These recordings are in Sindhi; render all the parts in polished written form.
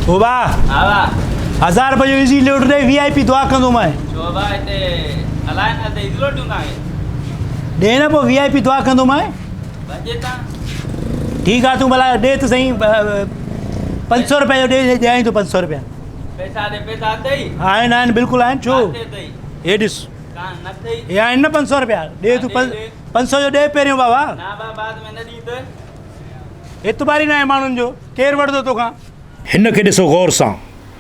او ڀاء. ها ڀاء. هزار رپئي جو ايزي لوڊ ڏي وي آء پي دعا ڪندومانء. ڇو ڀاء هتي الائي نه هتي ايزي لوڊ ڏيون توهان کي. ڏي نه پوء وي آء پي دعا ڪندومانء. ڀڄي تان. ٺيڪ آ تون ڀلا ڏي ته سهي 500 رپئي جو ڏي ڏيائين ٿو 500 رپيا. پئسا ڏي پئسا اٿئي. آهن آهن بلڪل آهن ڇو. ڪاٿي اٿئي. هي ڏس. ڪان نه اٿئي. هي آهن نه 500 رپيا ڏي تون 500 جو ڏي پهريون بابا. نه ڀاء بعد ۾ نه ڏين ته. اعتبار ئي ناهي ماڻهن جو، ڪير وٺندو توکان. هن کي ڏسو غور سان،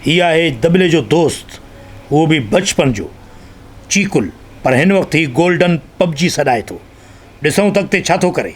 هي آهي دٻلي جو دوست، اهو به بچپن جو، چيڪل، پر هن وقت هي گولڊن پبجي سڏائي ٿو. ڏسون ته اڳتي ڇا ٿو ڪري.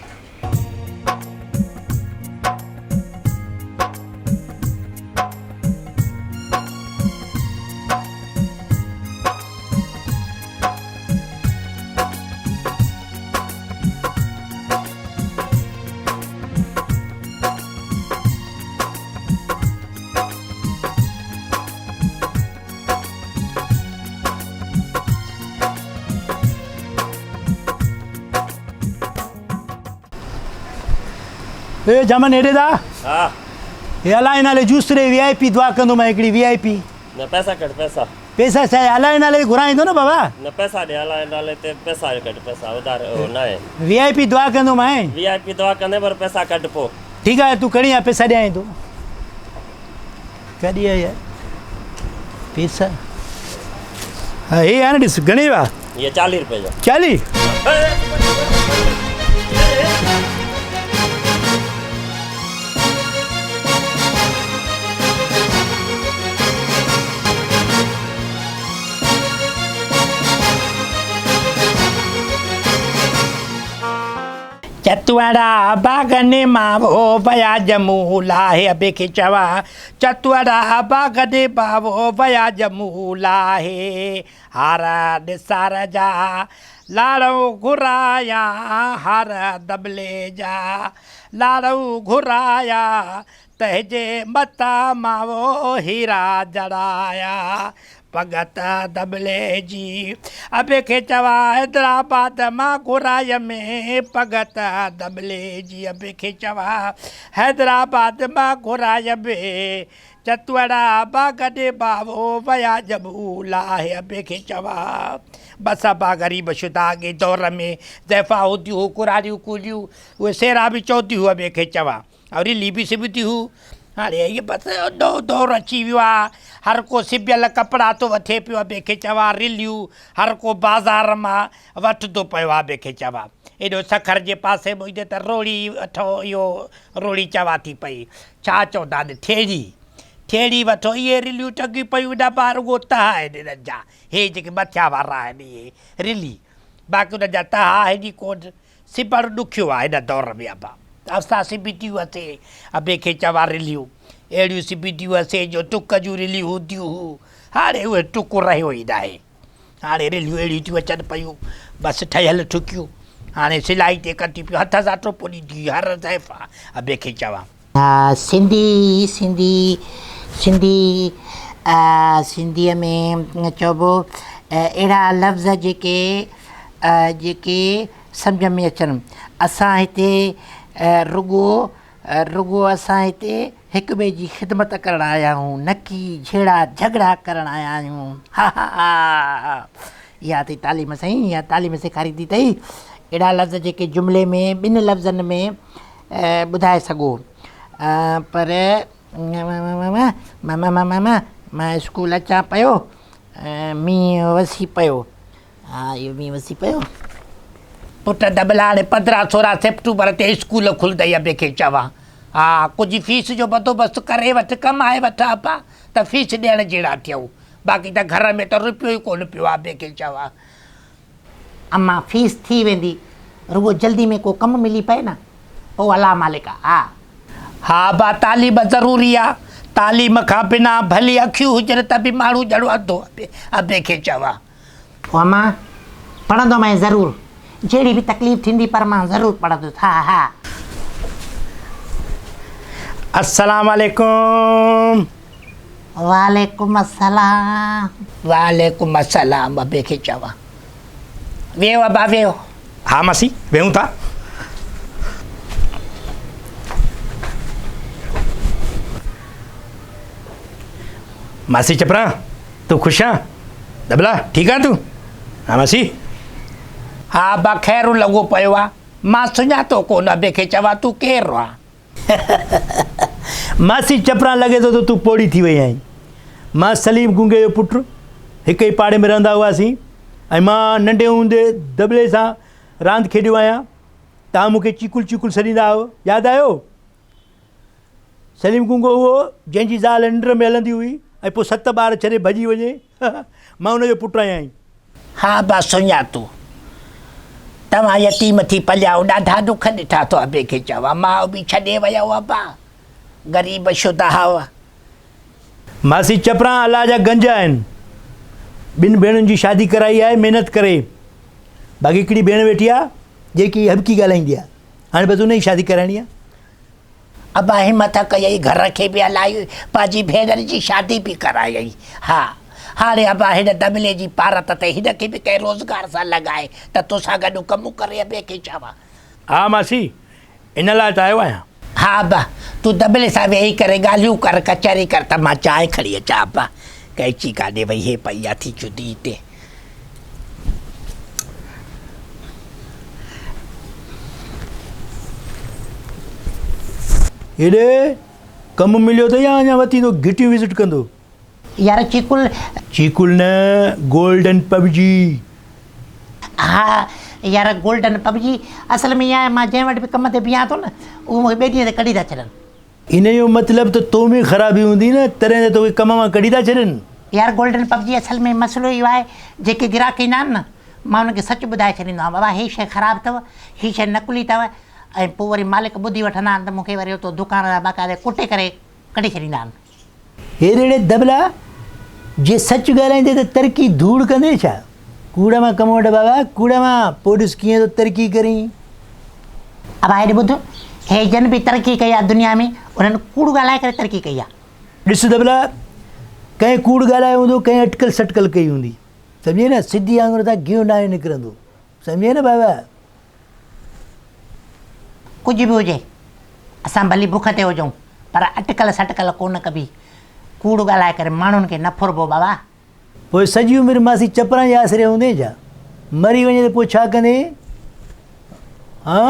اي جمن هيڏي دا ها هي الائي نالي جوس ري وي آء پي دعا ڪندو مان هڪڙي وي آء پي نه پئسا ڪڍ پئسا پئسا ڇا آهي الائي نالي گهرائيندو نه بابا. نه پئسا ڏي الائي نالي تي پئسا ڪڍ پئسا اڌار اهو ناهي. وي آء پي دعا ڪندو مانء. وي آء پي دعا ڪندين پر پئسا ڪڍ پو. ٺيڪ آهي تون کڻي آ پئسا ڏيانء ٿو. ڪڏي آ يار پئسا. ها هي آهي نه ڏس گهڻي وا. هي 40 روپيه جو. 40. چتوڙا باغن مان وو ويا ڄمون لاهي ابي کي چوان چتوڙا باغن مان وو ويا ڄمون لاهي هار نثار جا لاڙئون گهرايا هار دٻلي جا لاڙئون گهرايا تنهنجي متان مان وو هيرا جڙايا ڀڳت دٻلي جي ابي کي چوان حيدرآباد مان گهرايم ڀڳت دٻلي جي ابي کي چوان حيدرآباد مان گهرايم چتوڙا باغ ڏي ٻاوو ويا ڄمون لاهي ابي کي چوان بس ابا غريب شدا اڳي دور ۾ زيفا هونديون هو ڪراڙيون ڪوليون اهي سيرا به چونديون هو ابي کي چوان ۽ رلي به سبندي هو هاڻي هي بس نئون دور اچي ويو آ هر ڪو سبيل ڪپڙا ٿو وٺي پيو ابي کي چوان رليون هر ڪو بازار مان وٺندو پيو آ ابي کي چوان ايڏو سکر جي پاسي ۾ هجي ته روڙي وٺو اهو روڙي چوان ٿي پئي ڇا چوندا آهن ٺيڙهي ٺيڙهي وٺو اهي رليون ٽنگيون پيون ڏبا رڳو تها آهن انهن جا هي جيڪي مٿيان وارا آهن اهي رلي باقي انهن جا تها آهن ئي ڪونه سبڻ ڏکيو آهي هن دور ۾ ابا اسان سبيتيون هسي ابي کي چوان رليون اهڙيون سبيتيون هسي جو ٽڪ جون رليون هونديون هو هاڻي اهي ٽڪ رهيو ئي ناهي هاڻي رليون اهڙيون ٿيون اچن پيون بس ٺهيل ٺڪيون هاڻي سلائي تي ڪڍي پيو هٿ سان ٽوپو ڏيندي هئي هر زائفا ابي کي چوان. سنڌي سنڌي سنڌي سنڌيء ۾ چئبو اهڙا لفظ جيڪي جيڪي سمجهه ۾ اچن اسان هتي رڳو رڳو اسان هتي هڪ ٻئي جي خدمت ڪرڻ آيا آهيون نه ڪي جهيڙا جهڳڙا ڪرڻ آيا آهيون ها ها ها اها اٿئي تعليم سائين اها تعليم سيکاريندي اٿئي اهڙا لفظ جيڪي جملي ۾ ٻن لفظن ۾ ٻڌائي سگهو پر مان اسڪول اچان پيو مينهن وسي پيو ها اهو مينهن وسي پيو. پٽ دٻلا هاڻي 15 16 سيپٽمبر تي اسڪول کلندئي ابي کي چوان ها ڪجهه فيس جو بندوبست ڪري وٺ ڪمائي وٺ ابا ته فيس ڏيڻ جهڙا ٿيون باقي ته گهر ۾ ته روپيو ئي ڪونه پيو آ ابي کي چوان. اما فيس ٿي ويندي رڳو جلدي ۾ ڪو ڪم ملي پئي نه پوء الله مالڪ آ ها. ها ابا تعليم ضروري آ تعليم کان بنا ڀلي اکيون هجن ته به ماڻهو ڄڻ انڌو ابي کي چوان. او اما پڙهندومانء ضرور جهڙي به تڪليف ٿيندي پر مان ضرور پڙهندس ها ها. السلام عليڪم. وعليڪم السلام. وعليڪم السلام ابي کي چوان. ويهو ابا ويهو. ها ماسي ويهون ٿا. ماسي چپران تون خوش آن؟ دٻلا ٺيڪ آن تون؟ ها ماسي. ها ابا خير لڳو پيو آ. مان سڃاتو ڪونه ابي کي چوان تون ڪير آن؟ ماسي چپران لڳي ٿو ته تون پوڙهي ٿي وئي آهين. مان سليم گونگي جو پٽ، هڪ ئي پاڙي ۾ رهندا هئاسين ۽ مان ننڍي هوندي دٻلي سان راند کيڏيو آهيان. توهان مون کي چيڪل چيڪل سڏيندا هئو، ياد آيو؟ سليم گونگو اهو جنهن جي زال ننڊ ۾ هلندي هئي ۽ پوء ست ٻار ڇڏي ڀڄي وڃي. مان ان جو پٽ آهيان. ها ابا سڃاتو. توهان يتيم ٿي پليائو ڏاڍا ڏک ڏٺا اٿو ابي کي چوان ماء به ڇڏي ويو ابا غريب شده هئا. ماسي چپران الله جا گنج آهن. ٻن ڀيڻن جي شادي ڪرائي آهي محنت ڪري. باقي هڪڙي ڀيڻ ويٺي آهي جيڪي هٻڪي ڳالهائيندي آهي. هاڻي بس ان جي شادي ڪرائڻي آهي. ابا همت ڪيئي گهر کي به هلائي پنهنجي ڀينر جي شادي به ڪرايئي. ها هاڻي ابا هن دٻلي جي پارت تي هن کي به ڪنهن روزگار سان لڳائي ته توسان گڏ ڪم ڪري ابي کي چوان. ها ماسي ان لاء ته آيو آهيان. ها ابا تون دٻلي سان ويهي ڪري ڳالهيون ڪر ڪچهري ڪر ته مان چانهه کڻي اچان ابا قينچي ڪاڏي وئي هي پئي آ ٿي چدي هتي. هيڏي ڪم مليو اٿئي يا اڃا وتيندو گهٽيون وزٽ ڪندو. يار چيڪل. چيڪل نه گولڊن پبجي. ها يار گولڊن پبجي اصل ۾ ائين آهي مان جنهن وٽ به ڪم تي بيهان ٿو نه اهو مونکي ٻئي ڏينهن تي ڪڍي ٿا ڇڏن. ان جو مطلب ته تو ۾ خرابي هوندي نه تڏهن ته توکي ڪم مان ڪڍي ٿا ڇڏن. يار گولڊن پبجي اصل ۾ مسئلو اهو آهي جيڪي گراهڪ ايندا آهن نه مان انهن کي سچ ٻڌائي ڇڏيندو آهيان بابا هي شيء خراب اٿو هي شيء نقلي اٿو ۽ پوء وري مالڪ ٻڌي وٺندا آهن ته مونکي وري اتو دڪان تان باقاعده ڪٽي ڪري ڪڍي ڇڏيندا آهن. هيڏڙي دٻلا، جي سچ ڳالهائيندي ته ترقي ڌوڙ ڪندي ڇا؟ ڪوڙ مان ڪم وٺ بابا، ڪوڙ مان، پوء ڏس ڪيئن ٿو ترقي ڪرين. ابا هيڏي ٻڌ، هي جن به ترقي ڪئي آ دنيا ۾، انهن ڪوڙ ڳالهائي ڪري ترقي ڪئي آ. ڏس دٻلا، ڪنهن ڪوڙ ڳالهايو هوندو، ڪنهن اٽڪل سٽڪل ڪئي هوندي. سمجهين نه، سڌي آڱر تان گيهه ناهي نڪرندو. سمجهين نه بابا. ڪجهه به هجي، اسان ڀلي بک تي هجون، پر اٽڪل سٽڪل ڪونه ڪبي. ڪوڙ ڳالهائي ڪري ماڻهن کي نه ڦربو بابا. پوء سڄي عمر ماسي چپران جي آسري هوندين ڇا؟ مري وڃين ته پوء ڇا ڪندين؟ ها؟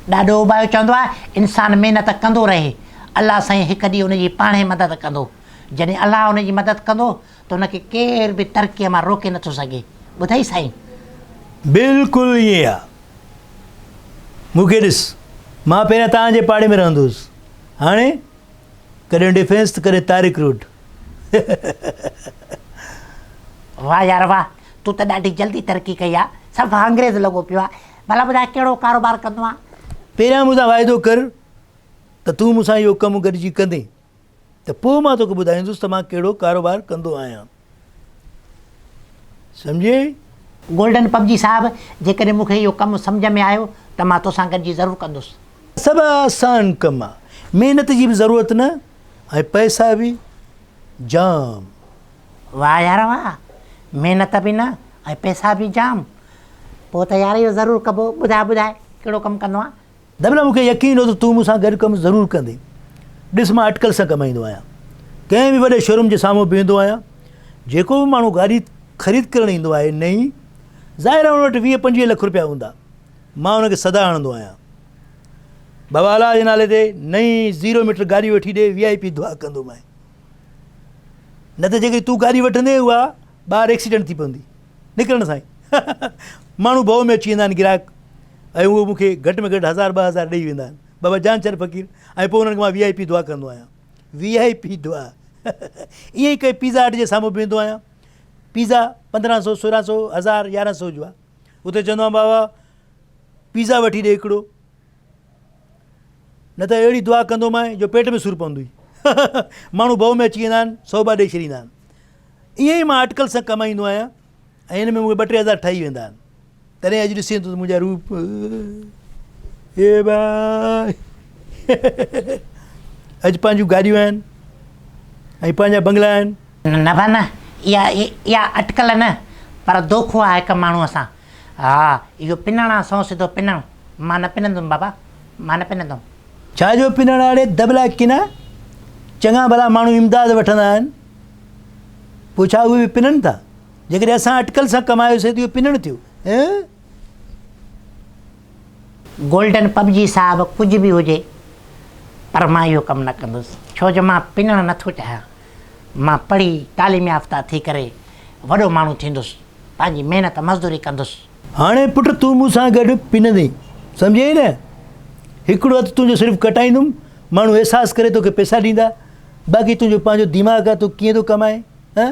ڏاڏو اوٻايو چوندو آهي، انسان محنت ڪندو رهي، الله سائين هڪ ڏينهن ان جي پاڻهي مدد ڪندو. جڏهن الله ان جي مدد ڪندو ته ان کي ڪير به ترقيء مان روڪي نٿو سگهي. ٻڌئي سائين؟ بلڪل ائين آ. مون کي ڏس، مان پهريان توهان جي پاڙي ۾ رهندو هوس، هاڻي ڪڏهن ڊفينس ته ڪڏهن طارق روڊ. واهه يار واهه، تون ته ڏاڍي جلدي ترقي ڪئي آ، صفا انگريز لڳو پيو آ. ڀلا ٻڌاء ڪهڙو ڪاروبار ڪندو آن؟ پهريان مون سان واعدو ڪر ته تون مون سان اهو ڪم گڏجي ڪندين. ته پوء مان توکي ٻڌائيندس ته مان ڪهڙو ڪاروبار ڪندو آهيان. سمجهين؟ گولڊن پبجي صاحب، جيڪڏهن مون کي اهو ڪم سمجهه ۾ آيو ته مان توسان گڏجي ضرور ڪندس. سڀ آسان ڪم آ. محنت جي به ضرورت نه ۽ پئسا به جام. واهه يار واهه، محنت به نه ۽ پئسا به جام. پوء ته يار اهو ضرور ڪبو. ٻڌاء ٻڌاء ڪهڙو ڪم ڪندو آن؟ دٻلا مون کي يقين هو ته تون مون سان گڏ ڪم ضرور ڪندين. ڏس مان اٽڪل سان ڪمائيندو آهيان. ڪنهن به وڏي شوروم جي سامهون بيهندو آهيان. جيڪو به ماڻهو گاڏي خريد ڪرڻ ايندو آهي نئين، ظاهر آهي ان وٽ 20 25 لک روپيا هوندا. مان ان کي صدا هڻندو آهيان. بابا الله جي نالي تي نئين زيرو ميٽر گاڏي وٺي ڏي وي آء پي دعا ڪندومانء. نه ته جيڪڏهن تون گاڏي وٺندين اها ٻاهر ايڪسيڊنٽ ٿي پوندي. نڪرڻ سان ئي ماڻهو ڀؤ ۾ اچي ويندا آهن گراهڪ ۽ اهي مون کي گهٽ ۾ گهٽ هزار 2000 ڏئي ويندا آهن بابا جان ڇڏ فقير ۽ پوء انهن کي مان وي آء پي دعا ڪندو آهيان وي آء پي دعا ائين ئي ڪنهن پيزا هٽ جي سامهون بيهندو آهيان پيزا 1500 1600 1000 1100 جو آهي اتي چوندو آهيان بابا پيزا وٺي ڏي هڪڙو نه ته اهڙي دعا ڪندومانء جو پيٽ ۾ سور پوندوئي. ماڻهو ڀؤ ۾ اچي ويندا آهن، سؤ ٻه ڏئي ڇڏيندا آهن. ائين ئي مان اٽڪل سان ڪمائيندو آهيان ۽ ان ۾ مون کي ٻه ٽي هزار ٺهي ويندا آهن. تڏهن اڄ ڏسين ٿو ته منهنجا روپ اي ڀائي اڄ پنهنجون گاڏيون آهن ۽ پنهنجا بنگلا آهن. نه ڀا نه، اها اها اٽڪل نه پر دوکو آهي هڪ ماڻهوء سان. ها اهو پنڻ آ سنئون سڌو پنڻ، مان نه پنندم بابا، مان نه پنندم. ڇا جو پنڻ آ ڙي دٻلا ڪنا، چڱا ڀلا ماڻهو امداد وٺندا آهن، پوء ڇا اهي به پنن ٿا؟ جيڪڏهن اسان اٽڪل سان ڪمايوسين ته اهو پنڻ ٿيو. هه؟ گولڊن پبجي صاحب ڪجهه به هجي پر مان اهو ڪم نه ڪندس ڇو جو مان پنڻ نه ٿو چاهيان. مان پڙهي تعليم يافته ٿي ڪري وڏو ماڻهو ٿيندس، پنهنجي محنت مزدوري ڪندس. هاڻي پٽ تون مون سان گڏ پنندين، سمجهيئي نه؟ هڪڙو هٿ تنهنجو صرف ڪٽائيندم، ماڻهو احساس ڪري توکي پئسا ڏيندا، باقي تنهنجو پنهنجو دماغ آ تون ڪيئن ٿو ڪمائين، هه؟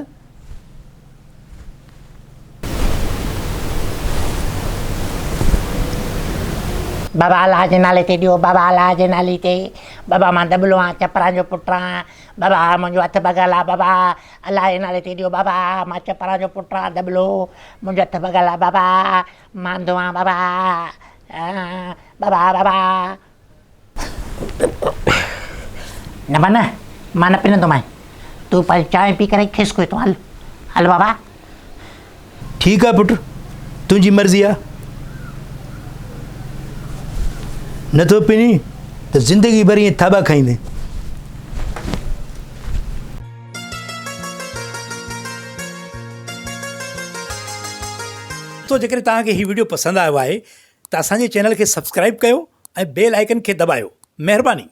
بابا الله جي نالي تي ڏيو، بابا الله جي نالي تي، بابا مان دٻلو آن، چپران جو پٽ آن، بابا منهنجو هٿ ڀڳل آ، بابا الله جي نالي تي ڏيو، بابا مان چپران جو پٽ آن، دٻلو منهنجو هٿ ڀڳل آ، بابا ماندو آن، بابا بابا بابا. نه با نه، مان نه پنندومانء، تون پنهنجي چانهه پي ڪري کيس ڪوئي تون هل هل بابا. ٺيڪ آ پٽ، تنهنجي مرضي آ. نه ٿو پنين ته زندگي ڀر ائين ٿاٻا کائيندين. دوستو جيڪڏهن توهان کي هي وڊيو پسند آيو آهي ته اسان جي چينل کي سبسڪرائب ڪيو ۽ بيل آئيڪن کي دٻايو مهرباني.